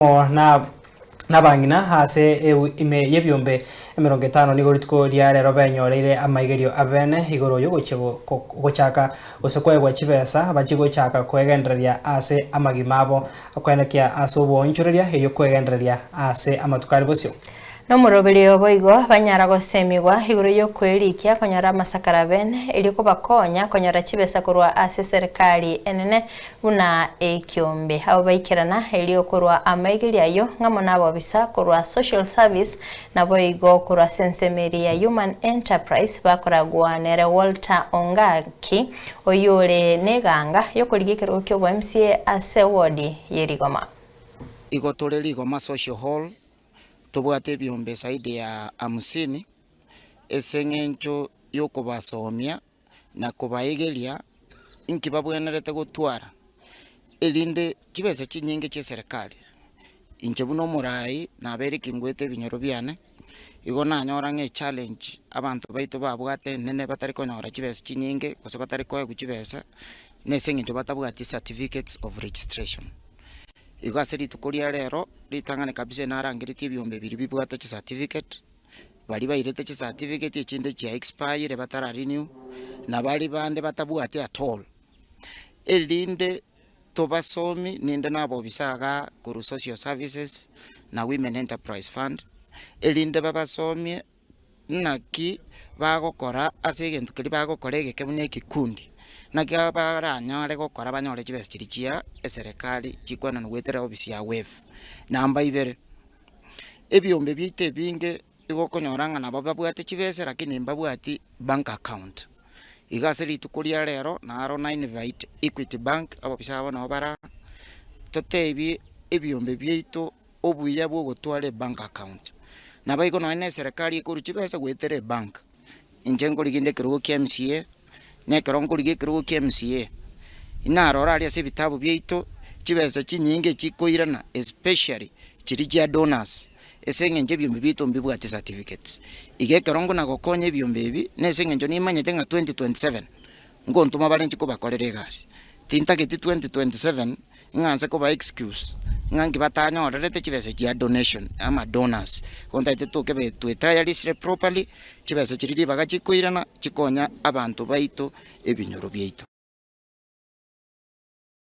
Amo nabang'ina ase ime y'ebiombe 50 nigo rituko ria rero benyoreire amaigerio abene igoro y'ogochia gochaka gose koegwa chibesa bachie gochaka kwegendereria ase amagima abo koenekia ase oboonchoreria erio kwegendereria ase amatuko are bosio. Nomoroberio boigo banyara gosemigwa igoro y'okwerikia konyora amasakara bene, erio kobakonya konyora chibesa korwa ase eserekari enene buna ekiombe. Abwo baikerana erio korwa amaigerio ayio ng'amo nabobisa korwa Social Service naboigo korwa ase ensemo eria ya Human Enterprise bakoragwa nere Walter Ongaki oyio ore neganga yokorigia ekerogo kiobo MCA ase ward ye Rigoma. Igo tore Rigoma Social Hall Tobwate ebiombe zaidi ya hamsini ase eng'encho y'okobasomia na kobaegeria inki babwenerete gotwara, erinde chibesa chinyinge chi'eserekari. Inche buna omoraai nabeire kingwete ebinyoro biane, igo nanyora ng'a echallenge abanto baito babwate enene batari konyora chibesa chinyinge gose batari koegwa chibesa, na ase eng'encho batabwati certificates of registration. Igo ase rituko ria rero, ritang'ani kabisa narangeretie ebiombe biria bibwate chicertificate, baria bairete chicertificate echinde chia expire batara renew, na baria bande batabwati at all, erinde tobasomi ninde na abobisa igaa korwa social services na women enterprise fund, erinde babasomie Naki bagokora ase egento keria bagokora egeke buna ekekundi, naki baranyare gokora banyore chibesa chiria chia eserekari chikwenanwa goetera ofisi ya WEF. Namba ibere, ebiombe biaito ebinge igo okonyora ng'a nabo babwate chibesa lakini mbabwati bank account. Iga ase rituko ria rero naro na invite Equity Bank abobisa abo nabo bara totebie ebiombe biaito obuya bw'ogotwara ebank account. Naboigo nonye na eserekari ekorwa chibesa goetera ebank, inche nkorigia inde ekerogo kia MCA, na ekero nkorigia ekerogo kia MCA, inarora aria ase ebitabu biaito, chibesa chinyinge chikoirana especially chiria chia donors, ase eng'encho ebiombe biaito mbibwati certificates. Igo ekero nkona gokonya ebiombe ebi, na ase eng'encho nimanyete ng'a 2027, ngontoma bare inche kobakorera egasi. Tintageti 2027 ng'a nse koba excuse ng'a nki batanyorerete chibesa chia donation ama donors. Igo ntagete tokebe twetayarisire properly, chibesa chiria ribaga chikoirana chikonya abanto baito ebinyoro biaito.